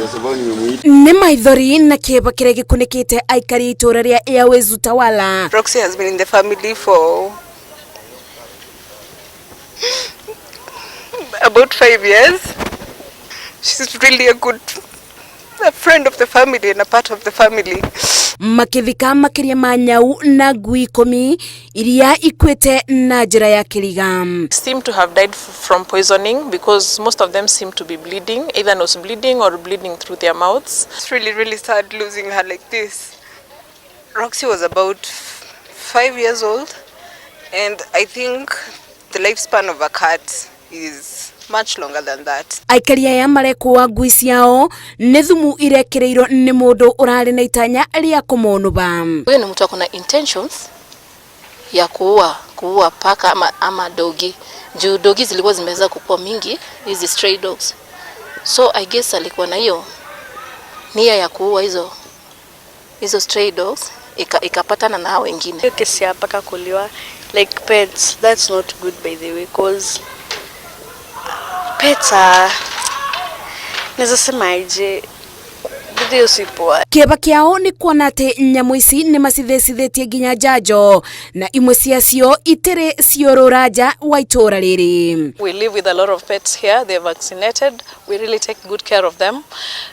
Kwa sababu nimemuita. Nĩ maithori na kĩeva kĩrĩa gĩkunĩkĩte aikari itũra rĩa Airways Utawala. Roxy has been in the family for about 5 years. She's really a good a friend of the family and a part of the family. Makĩthika makĩria ma nyau na ngui 10 iria ikuĩte na njĩra ya kĩriga. Seem to have died from poisoning because most of them seem to be bleeding, either nose bleeding or bleeding through their mouths. It's really, really sad losing her like this. Roxy was about 5 years old, and I think the lifespan of a cat is much longer than that. Aikari aya marekũa ngui ciao nĩ thumu irekĩrĩirwo nĩ mũndũ ũrarĩ na itanya rĩa kũmonũba. Huyo ni mtu ako na intentions ya kuua paka ama dogi. Juu dogi zilikuwa zimeweza kukua mingi, hizi stray dogs. So I guess alikuwa na hiyo nia ya kuua hizo stray dogs, ikapatana na hao wengine. Hiyo kesi ya paka kuliwa, like pets, that's not good by the way, cause pets are, naweza sema aje, hiyo si poa. Kĩeva kĩao nĩ kuona atĩ nyamũ ici nĩ macithecithĩtie nginya njanjo na imwe ciacio itirĩ ciorũra nja wa itũra rĩrĩ. We live with a lot of pets here. They're vaccinated. We really take good care of them,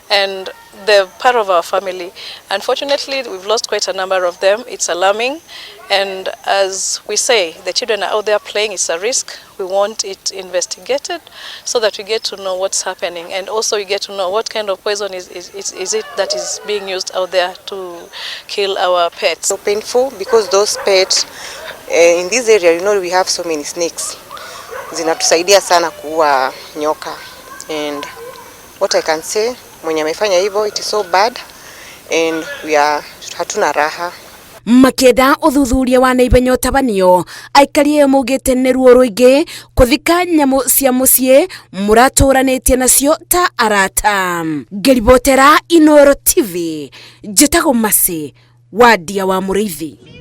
and they're part of our family. Unfortunately, we've lost quite a number of them. It's alarming, and as we say, the children are out there playing. It's a risk. We want it investigated so that we get to know what's happening, and also we get to know what kind of poison is it that is being used out there to kill our pets. So painful because those pets in this area, we have so many snakes. Zinatusaidia sana kuua nyoka, and what I can say, mwenye amefanya hivyo, it is so bad and we are hatuna raha. Makĩenda ũthuthuria wa naihenya ũtabanio, aikari aya maugĩte nĩ ruo rũingĩ kũthika nyamũ cia mũciĩ mũratũranĩtie nacio ta arata. Ngĩribotera Inooro TV, njĩtagwo Mercy Wandia wa Mũrĩithi.